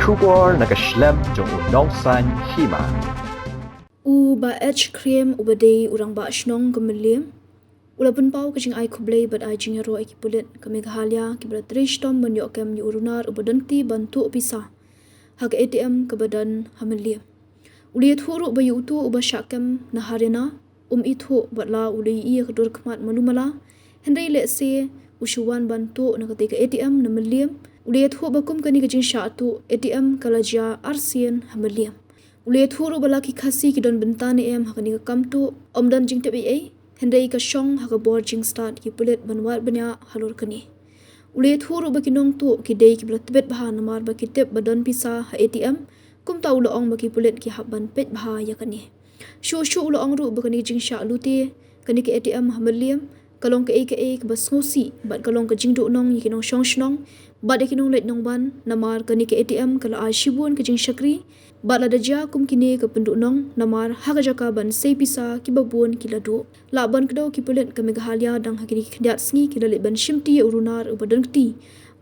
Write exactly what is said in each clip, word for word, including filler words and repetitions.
Khubor na ka shlem jong u Nongsaiñ Hima. U Bah H Kriem uba dei u rangbah shnong ka Mylliem u la pynpaw ka jingai khublei bad ai jingïaroh ïa ki pulit ka Meghalaya kiba la trei shitom ban ïoh kem ïa u runar uba don kti ban tuh pisa ha ka A T M kaba don ha Mylliem. U la ïathuh ruh ba ïa uto uba shah kem na Haryana um ithuh bad la u la ïohi ïa ka dur khmat malu mala. Hynrei lehse u shu wan ban tuh na katei ka A T M na Mylliem. U la ïathuh ba kum kane ka jingshah tuh A T M ka la jia arsien ha Mylliem. U la ïathuh ruh ba la ki Khasi ki don bynta ne em ha kane ka kam tuh, ym don jingtip ei ei. Hynrei ka shong ha ka bor jingstad ki pulit ban wad bniah halor kane. U la ïathuh ruh ba ki nongtuh ki dei kiba la tbit bha namar ba ki tip ba don pisa ha A T M. Kumta u la ong ba ki pulit ki hap ban peit bha ïa kane. Shuh shuh u la ong ruh ba kane ka jingshah lute kane ka A T M ha Mylliem ka long kaei kaei kaba sngewsih bad ka long ka jingduhnong ïa ki nongshong shnong bad ïa ki nongleit nongwan, namar kane ka A T M ka la ai shibun ka jingshakri bad lada jia kum kine ka pynduhnong, namar ha ka jaka ban sei pisa kiba bun ki la duh. Lah ban kdew ki pulit ka Meghalaya dang ha kine ki khyndiat sngi ki la leit ban shimti ïa u runar uba don kti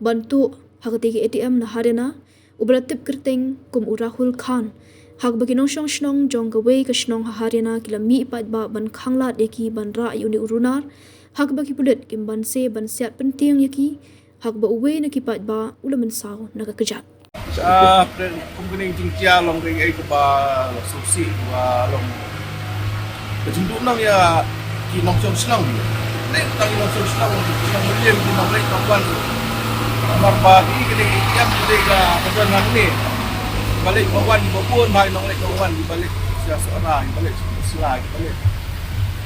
ban tuh ha katei ka A T M na Haryana uba la tip kyrteng kum u Rahul Khan. Ha kaba ki nongshong shnong jong kawei ka shnong ha Haryana ki la mih paidbah ban khanglad ïa ki ban rah ïa une u runar, ha kaba ki pulit kim banse ban siat pyntieng ïa ki, ha kaba uwei na ki paidbah u la mynsaw na ka kjat. Sa pre kum kane ka jingjia long kaei kaei kaba la sngewsih, kaba long ka jingduhnong ïa ki nongshong shnong. Ne tang ki nongshong shnong, ki nongshong shnong Mylliem, ki nongleit nongwan. Namar ba kine ki ïam ki dei ka ka don hangne. Ba leit ba wan ba bun, ba nongleit nongwan ba leit sha Sohra, ba leit sha Sla, ba leit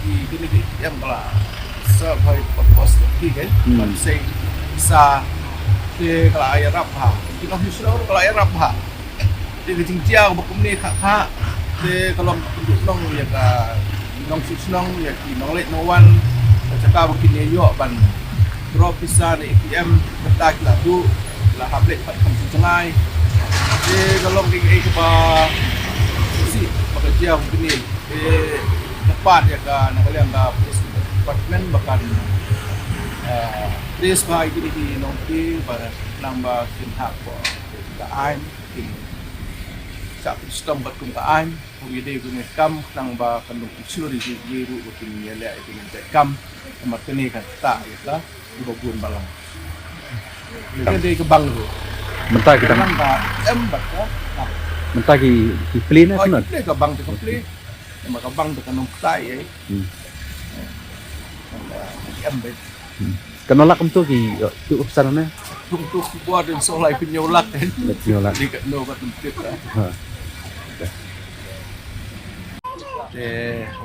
ki kine ki ïam ba la sa ba purpose ki ke. Hmm. Ban sei sa te ka la ïarap ha. Ki nongshong shnong ka la ïarap ha. Te ka jingjia ba kumne kha kha te ka long ka pynduhnong ïa ka nongshong shnong, ïa ki nongleit nongwan, ka jaka ba kin ïoh ban drop pisa na A T M, kata ki la duh, la hap leit pat kam jngai. Te ka long kaei kaei kaba sngewsih ba ka jia ba kumne. Te ka pat ïa ka na ka liang ka police department ba kan, eh, trace ba ïa kine ki nongkti ba nang ba kin hap ko ka aiñ. Kin sa pyn stom bad kum ka aiñ, kum ïa dei kum ïa kam, khnang ba kan ym pynslur ïa ki ruh ba kin ïaleh ïa ki nongtrei kam. Namar kane kan ktah ïa ka kiba bun balang. Ka dei ka bank ruh. Mynta ki dang, bank ba em bad ka, ah. Mynta ki, ki plie na, oh, kumno? Ki plie, ka bank te ka plie. Namar ka bank te kan ym ktah ïa. Hmm. Em bad. Hmm. Katno lak kumto ki, eh, tuh u san ne? Kumto ki bor dang shu lai phew hynñiew lak, eh. Phew hynñiew lak. Dei katno ba tum tip, eh. Ha. Te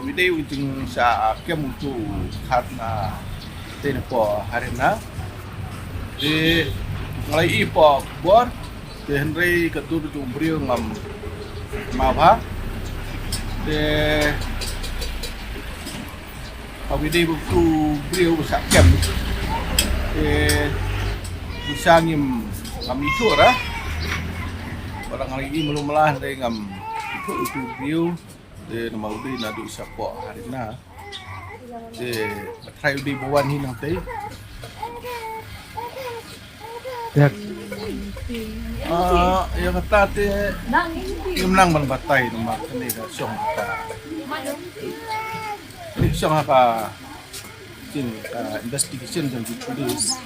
u dei u jingshah kem uto u khat na te na poh Haryana. Te nga la ïohi poh bor, te hynrei ka dur jong u briew ngam map bha. Te Haba dei ba uto u briew ba shah kem. Te pisa ngim, ngam ithuh ra. Ba la nga la ïohi malu mala hynrei ngam ithuh uto u briew. Te namar u dei naduh shapoh Haryana. Te nga tharai u dei ba wan hi nangtei. Ïa. Ah, ïa kata te ngim nang ban batai namar kane ka shong ha ka, kane ka shong ha ka jing, ah, investigation jong ki police.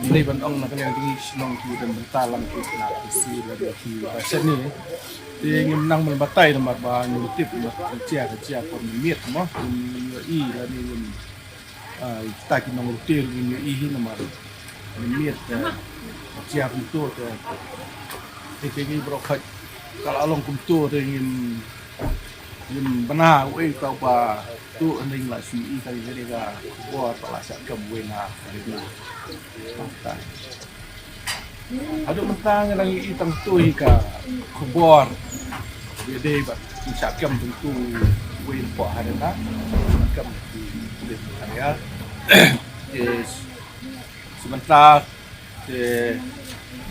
Hynrei ban ong na ka liang jong ki shnong ki don bynta lang ki na P C lane ki ba shen ne. Te ngim nang ban batai namar ba ngim tip namar ka jia ka jia ko mynmiet mo. Ngim ïohi lane ngim Ah, kita ki nonglute ruh ngin ïohi hi namar mynmiet, eh, jia kumto te. Te ki ngi baroh khoit ka la long kumto te ngim, ngim bna uei uta uba tuh, hynrei ngi la shu ïohi ka, ïohi ka khubor ba la shah kem uwei na ka ri na. Haduh mynta ngi dang ïohi tang tu hi ka khubor. Ïa dei bad ki shah kem tang tu wei na poh Haryana. Kem ki dei Haryana. Te shu mynta te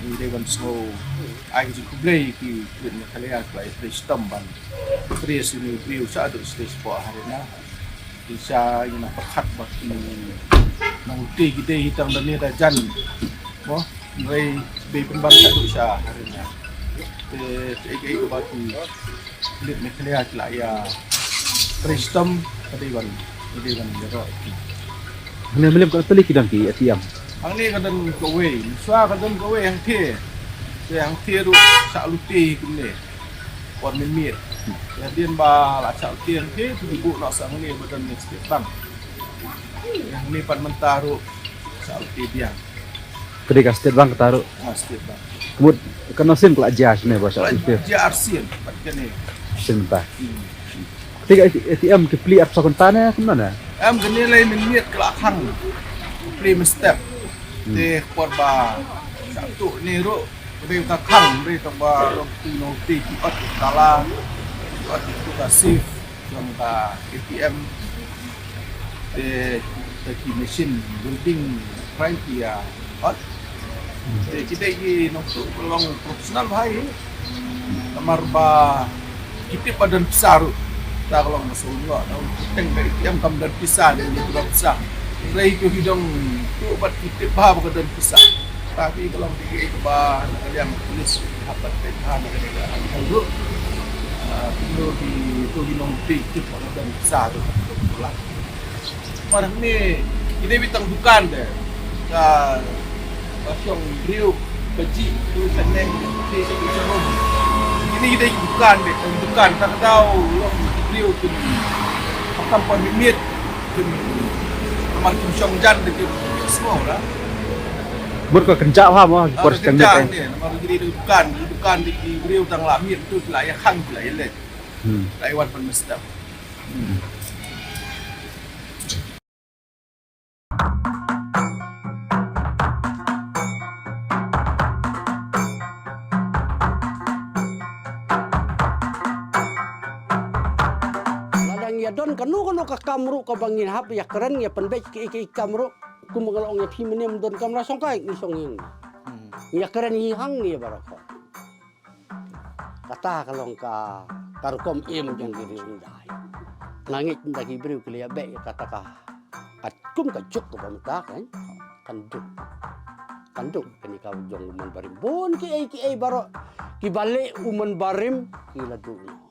ngi dei ban sngew ai ka jingkhublei ki pulit Meghalaya ki la ïa trei shitom ban trei ïa une u briew sha haduh sha poh Haryana. Te sha ngi nang pyrkhat ba ki nonglute ki dei hi tang da ne da jan. Mo, hynrei bei pynban sha tu sha Haryana. Te te ke ba ki lit me klia kila ya. Kristom tadi ban tadi ban jero. Hangne Mylliem ka tali ki dang ki A T M. Hangne ka dang kawei, swa ka dang kawei hangte. Te hangte ruh sa luti kumne. Por minit. Ya din ba la sa luti hangte tu bu na sa hangne ba dang next step bang. Hangne pat mynta ruh sa luti biang. Ka dei ka State Bank kata ruh. Ha, State Bank. Ka mut ka nosim ka la jia shane ba sha. Ka la jia arsien pat kane. Sien mynta. Hmm. Te ka A T M ki plie arphew saw kynta ne kumno ne? Em kane lai mynmiet ka la khang. Plie mynstep. Hmm. Te por ba sha tu ne ruh ka dei ka khang, dei tang ba long tu nong te ki ot ka la. Ki ot tu ka sif. Jong ka A T M. Te te ki machine building, right, ki ïa hot. Te ki dei ki nongtuh ba long professional bha hi. Namar ba ki tip ba don pisa ruh. Ta ka long ba shu ngi, nongtuh teng ba A T M kam don pisa, ne ki don pisa. Hynrei ki dong tuh bad ki tip bha ba ka don pisa. Tapi ka long dei kaba na ka liang police hap ban peit bha na ka liang ka ruh. Ah, tu ki, tu ki nongtuh tip ba ka don pisa ruh. Mar hangne, ki dei beit tang dukan de. Ka, ka shong briew, ka ji, tu ka neng, ki, ki, ki, ki, kine ki dei dukan de, tang dukan, tang dau, long briew kin, kam pon mimit, kin, namar kin shong jan de, kin, kin sngew la. Mut ka kynjah ha mo, ah, por ka seteng kynjah de. Ne, namar ki dei dukan, dukan de ki briew tang la miet tu, la ïa khang, la ïa leh. Hmm. La ïa wan pynmestep. Hmm. Lada ngi ïa don kano kano ka kam ruh kaba ngin hap ïa kren ïa pynbeit kiei kiei ki kam ruh, kumba nga la ong ïa phi mynne ym don kamra shongkai ngi shong ïing. Hmm. Ngi ïa kren hi hangne baroh. Kata ka long ka, ka rukom im jong ki riewhyndai. Nga ngeit mynta ki briew ki la ïa beh ïa kata ka, ka kum ka juk kaba mynta kan, kan duk. Kan duk kane ka jong u man barim. Bun kiei kiei baroh kiba leh u man barim ki la duk noh.